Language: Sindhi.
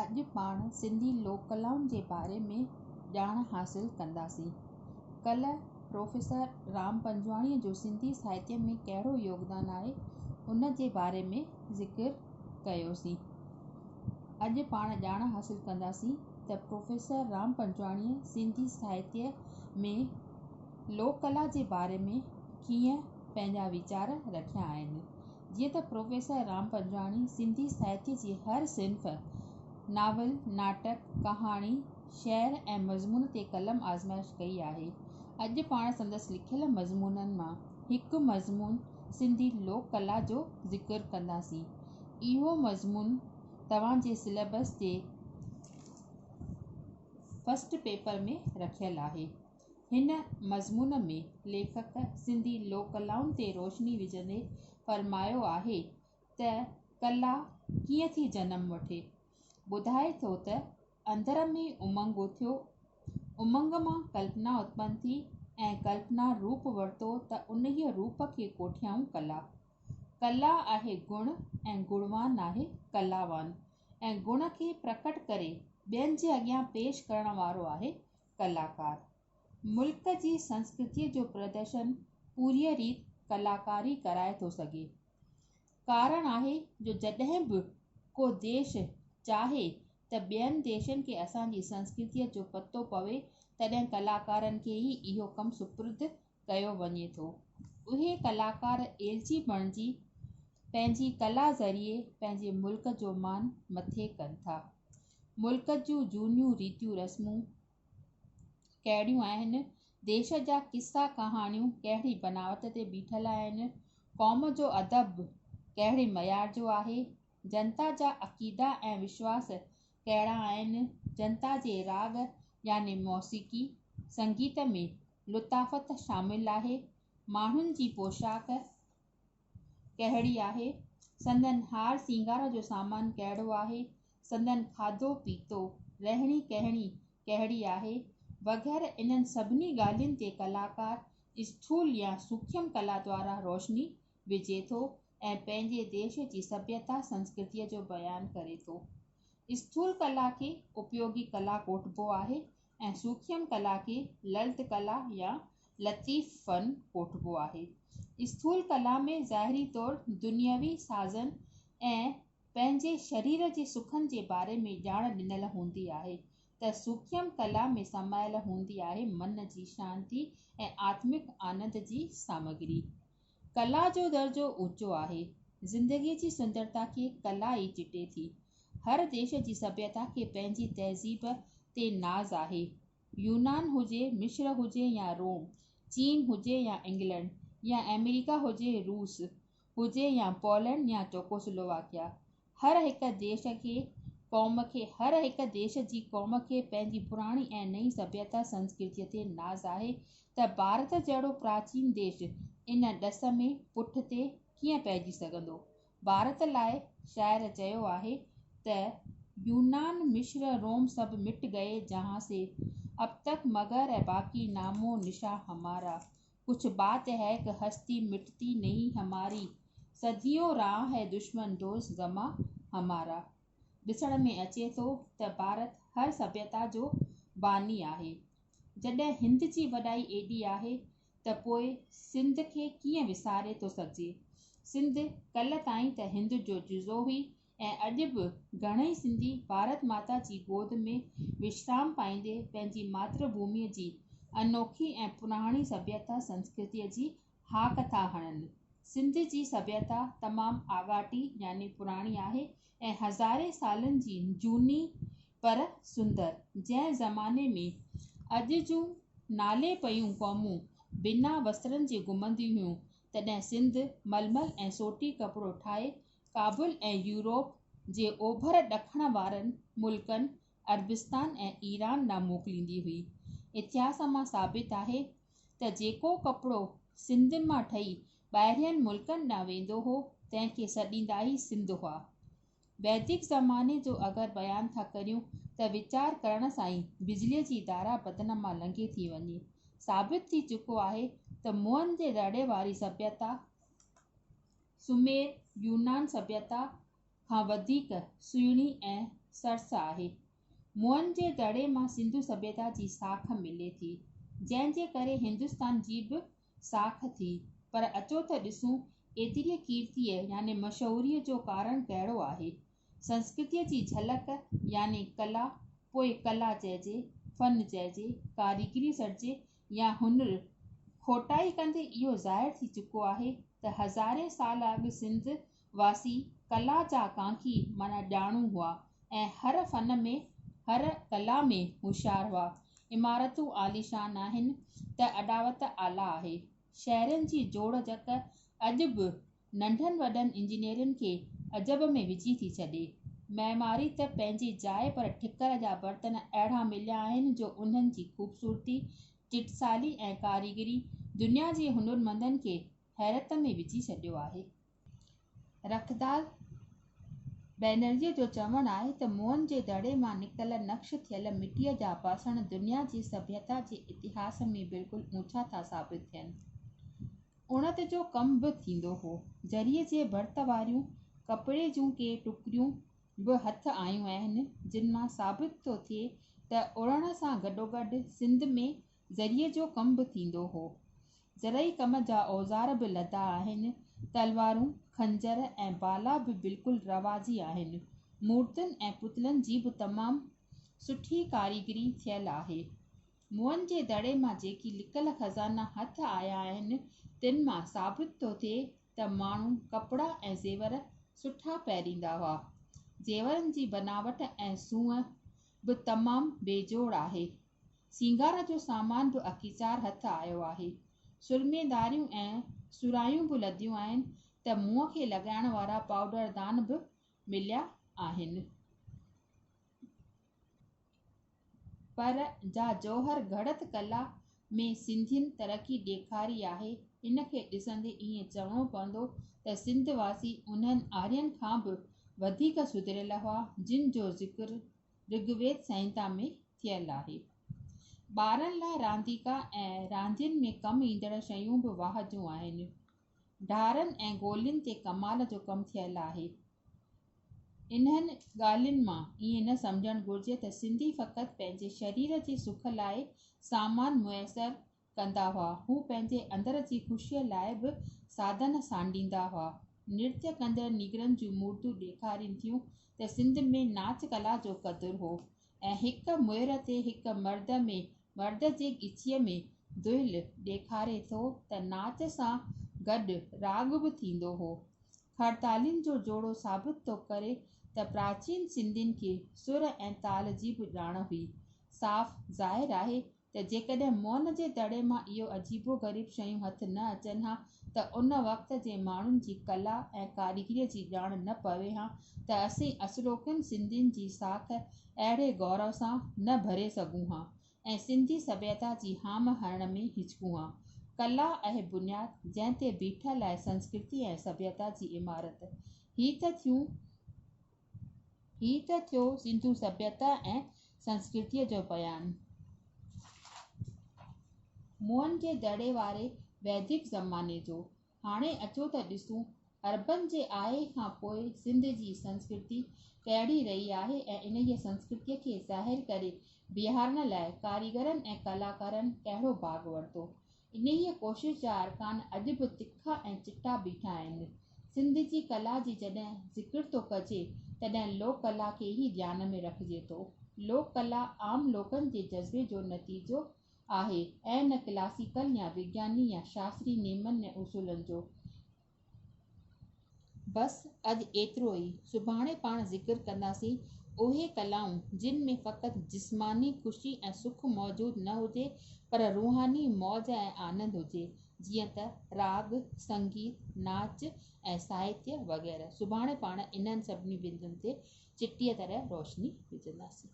اڄ پاڻ سنڌي لوڪ ڪلائن جي باري ۾ ڄاڻ حاصل ڪنداسين. ڪلهه پروفيسر رام پنجواڻيءَ جو سنڌي ساهتيه ۾ ڪهڙو يوگدان آهي، ان جي باري ۾ ذڪر ڪيوسين. اڄ پاڻ ڄاڻ حاصل ڪنداسين ته پروفيسر رام پنجواڻيءَ سنڌي ساهتيه ۾ لوڪ ڪلا جي باري ۾ ڪيئن پنهنجا ويچار رکيا آهن. جيئن ته پروفيسر رام پنجواڻي سنڌي ساهتيه جي هر صنف ناول، ناٽڪ، ڪهاڻي، شعر ۽ مضمون تي قلم آزمائش ڪئي آهي. اڄ پاڻ سندس لکيل مضمونن مان هڪ مضمون سنڌي لوڪ ڪلا جو ذڪر ڪنداسين. اهو مضمون توهان جي سليبس جي فرسٽ پيپر ۾ رکيل آهي. هن مضمون ۾ ليکڪ سنڌي لوڪ ڪلائن تي روشني وجهندي فرمايو آهي ته ڪلا ڪيئن ٿي جنم وٺي؟ ٻڌائي ٿو ته اندر ۾ امنگ اٿيو، امنگ مان ڪلپنا اتپن ٿي ۽ ڪلپنا روپ ورتو ته انهيء روپ کي ڪوٺيائون ڪلا. ڪلا آهي گڻ ۽ گڻوان آهي ڪلاوان ۽ گڻ کي پرڪٽ ڪري ٻين جي اڳيان پيش ڪرڻ وارو آهي ڪلاڪار. ملڪ جي سنسڪرتيء جو پردرشن پوريء ريت ڪلاڪار ئي ڪرائي ٿو سگهي. ڪارڻ آهي جو جڏهن به ڪو ديش چاهي ته ٻين ديشن کي اسان جي سنسڪرتيء جو پتو پوي تڏهن ڪلاڪارن کي ئي اهو ڪم سپرد ڪيو وڃي ٿو. اهي ڪلاڪار ايلچي بڻجي پنهنجي ڪلا ذريعي پنهنجي ملڪ جو مان مٿي ڪن ٿا. ملڪ جون جهونيون ريتيون رسمون ڪهڙيون آهن، ديش جا قصا ڪهاڻيون ڪهڙي بناوت تي بيٺل آهن، قوم جو ادب ڪهڙي معيار جو آهي، جنتا جا عقيدا ۽ وشواس ڪهڙا آهن، جنتا جي راڳ يعني موسيقي، سنگيت ۾ لطافت شامل آهي، ماڻهن جي پوشاڪ ڪهڙي آهي، سندن هار سينگار جو سامان ڪهڙو آهي، سندن کاڌو پيتو، رهڻي ڪهڻي ڪهڙي آهي، وغيره انهن سڀني ڳالهين تي ڪلاڪار اسٿول يا سوکيم ڪلا دوارا روشني وجهي ٿو ۽ پنهنجي ديش جي سڀيتا سنسڪرتيء جو بيان ڪري ٿو. اسٿول ڪلا کي اپيوگي ڪلا ڪوٺبو آهي ۽ سوکيم ڪلا کي للت ڪلا يا لطيف فن ڪوٺبو آهي. اسٿول ڪلا ۾ ظاهري طور دنيوي سازن ۽ پنهنجي شرير جي سکن جي باري ۾ ڄاڻ ڏنل هوندي آهي ته سوکيم ڪلا ۾ سمايل هوندي آهي من جي شانتي ۽ آتمڪ آنند جي سامگري. ڪلا جو درجو اوچو آهي. زندگيء جي سندرتا کي ڪلا ئي چٽي ٿي. هر ديش جي سڀيتا کي پنهنجي تهذيب تي ناز آهي. يونان هجي، مصر هجي يا روم، چين هجي يا انگلنڊ يا آمريڪا هجي، روس هجي يا پولينڊ يا چيڪوسلوواڪيا، هر هڪ ديش کي قوم کي هر هڪ ديش جي قوم کي پنهنجي پراڻي ۽ نئين سڀيتا سنسڪرتيء تي ناز آهي ته ڀارت جهڙو پراچين ديش ان ڏس ۾ پٺتي ڪيئن پئجي سگهندو؟ ڀارت لاء شاعر چيو آهي ته. يونان مصر روم سب مٽ گئي جهان سي اب تڪ مگر هي باقي نام و نشان همارا ڪجهه بات هي ڪه هستي مٽتي نهين هماري، صديون رها هي دشمن دوست زمان همارا. ڏسڻ ۾ اچي ٿو ته ڀارت هر سڀيتا جو باني آهي. جڏهن هند جي وڏائي ايڏي آهي ته پوء سنڌ کي ڪيئن وساري ٿو سگهجي. سنڌ ڪلهه تائين ته هند جو جزو هئي ۽ اڄ به گهڻئي سنڌي ڀارت ماتا جي گود ۾ وشرام پائيندي پنهنجي ماتر ڀوميء جي انوکي ۽ پراڻي سڀيتا سنسڪرتيء جي هاڪ ٿا هڻن. سنڌ جي سڀيتا تمام آڳاٽي يعني پراڻي آهي ۽ هزارين سالن جي جهوني پر سندر. جنهن زماني ۾ اڄ جون نالي پيون قومون بنا وسترن جي گهمنديون هيون، تڏهن سنڌ ململ ۽ سوٽي ڪپڙو ٺاهي ڪابل ۽ يورپ جي اوڀر ڏکڻ وارن ملڪن عربستان ۽ ايران ڏانهن موڪليندي هئي. اتهاس مان ثابت آهي ته جيڪو ڪپڙو سنڌ مان ٺهي ٻاهرين ملڪن ڏانهن ويندو هو، تنهن کي سڏيندا ئي سنڌ هئا. ويدڪ زماني جو اگر بيان ٿا ڪريون ته ويچار ڪرڻ سان ئي بجليء جي ڌارا بدن مان لنگهي ٿي وڃي. ثابت ٿي چڪو آهي ته موهن جي دڙي واري سڀيتا، سمير، يونان سڀيتا، کان وڌيڪ سهڻي ۽ سرس آهي. موئن جي دڙي مان سنڌو سڀيتا جي ساک ملي ٿي، جنهن جي ڪري هندستان جي به ساک ٿي. پر اچو ته ڏسون ايتريء ڪيرتيء يعني مشهوريء جو ڪارڻ ڪهڙو آهي؟ سنسڪرتيء جي جهلڪ يعني ڪلا، پوء ڪلا چئجي، فن چئجي، ڪاريگري سڏجي يا هنر، کوٽائي ڪندي اهو ظاهر ٿي چڪو آهي ته هزارين سال اڳ سنڌ واسي ڪلا جا ڪانڪي معنيٰ ڄاڻو هئا ۽ هر فن ۾ هر ڪلا ۾ هوشيار هئا. عمارتون عاليشان آهن ته اڏاوت اعليٰ آهي. شهرن جي جوڙ جڪ اڄ به ننڍن وڏن انجنيئرن کي عجب ۾ وجهي ٿي ڇڏي. معماري ته پنهنجي جاء پر ٺڪر جا برتن اهڙا مليا آهن جو انهن جي خوبصورتي، چٽسالي ۽ ڪاريگري دنيا جي هنرمندن کي حيرت ۾ وجهي ڇڏيو آهي. رکدال بئنرجيء جو چوڻ آهي ته موئن جي دڙي مان نڪتل نقش ٿيل مٽيء جا باسڻ دنيا جي سڀيتا جي اتهاس ۾ بلڪل اوچا ٿا ثابت ٿين. اڻت جو ڪم به ٿيندو هو. زريء جي ڀرت واريون ڪپڙي جون ڪي ٽڪريون به هٿ آيون آهن، جن مان ثابت ٿو ٿئي ته اڻڻ سان گڏوگڏ سنڌ ۾ زريء جو ڪم به ٿيندو هو. زرعي ڪم جا اوزار به لڌا آهن. تلوارون، خنجر ۽ بالا به بلڪل رواجي آهن. مورتين ۽ پتلن جي به تمام سٺي ڪاريگري ٿيل آهي. موئن جي دڙي مان جيڪي لڪل خزانا هٿ آيا آهن، تن مان ثابت ٿو ٿئي ته ماڻهو ڪپڙا ۽ زيور سٺا پهريندا هئا. زيورن جي بناوٽ ۽ سونهن به تمام بي جوڙ آهي. سينگار جو سامان به اڪيچار هٿ آيو آهي. سرميداريون ۽ سرايون به لڌيون آهن ته منهن کي لڳائڻ وارا پائوڊر دان به مليا آهن. پر جا جوهر گهڙت ڪلا ۾ سنڌين ترقي ڏيکاري آهي، ان کي ڏسندي ائين چوڻو پوندو ته سنڌ واسي انهن آرين کان به وڌيڪ سڌريل هئا، جن جو ذڪر رگ ويد سنهتا ۾ ٿيل آهي. ٻارن لاء رانديڪا ۽ راندين ۾ ڪم ايندڙ شيون به واهه جون آهن. ڍارن ۽ گولين تي ڪمال جو ڪم ٿيل آهي. انهن ڳالهين مان ائين نه سمجهڻ گهرجي ته سنڌي فقط پنهنجي شرير جي سک لاء سامان ميسر ڪندا هئا، هو پنهنجي اندر جي خوشيء لاء به ساڌن سانڍيندا هئا. نرتيه ڪندڙ نينگرن جون مورتيون ڏيکارين ٿيون ته سنڌ ۾ ناچ ڪلا جو قدر هو ۽ هڪ مهر تي هڪ مرد ۾ مرد جي ڳچيء ۾ دهل ڏيکاري ٿو ته ناچ سان گڏ راڳ به ٿيندو هو. کڙتالين جو جوڙو ثابت ٿو ڪري ته پراچين سنڌين کي سر ۽ تال جي به ڄاڻ هئي. صاف ظاهر آهي ته جيڪڏهن موئن جي دڙي مان اهو عجيب و غريب شيون هٿ نه اچن ها ته ان وقت جي ماڻهن جي ڪلا ۽ ڪاريگريء جي ڄاڻ نه پوي ها ته اسين اصلوڪن سنڌين جي ساک اهڙي گورو سان نه ڀري سگهون ها ۽ سنڌي سڀيتا جي هام هڻڻ ۾ هچڪون ها. ڪلا اهي بنياد، جنهن تي بيٺل آهي سنسڪرتي ۽ سڀيتا جي عمارت. هي ته ٿيون هي ته ٿيو سنڌو سڀيتا ۽ سنسڪرتيء جو بيان. موئن جي دڙي واري ويدڪ زماني جو. هاڻي اچو ته ڏسون عربن جي آئي کان پوء سنڌ جي سنسڪرتي ڪهڙي رهي آهي ۽ انهيء سنسڪرتيء کي ظاهر ڪري بيهارڻ لاء ڪاريگرن ۽ ڪلاڪارن ڪهڙو ڀاڳ ورتو. انهيء ڪوشش جا ارڪان اڄ به تکا ۽ چٽا بيٺا آهن. سنڌ جي ڪلا جي جڏهن ذڪر ٿو ڪجي، تڏهن لوڪ ڪلا کي ئي ڌيان ۾ رکجي ٿو. لوڪ ڪلا عام لوڪن جي جذبي جو نتيجو آهي ۽ نه ڪلاسيڪل يا وگياني يا شاستري نيمن ۽ اصولن جو. بس اڄ ايترو ئي. سڀاڻي پاڻ ذڪر ڪنداسين اهي ڪلائون جن ۾ فقط جسماني خوشي ۽ سک موجود نه هجي پر روحاني موج ۽ آنند هجي جيئن ته راڳ، سنگيت، ناچ ۽ ساهتيه وغيره. سڀاڻي پاڻ انهن سڀني بندن تي چٽيء طرح روشني وجهنداسين.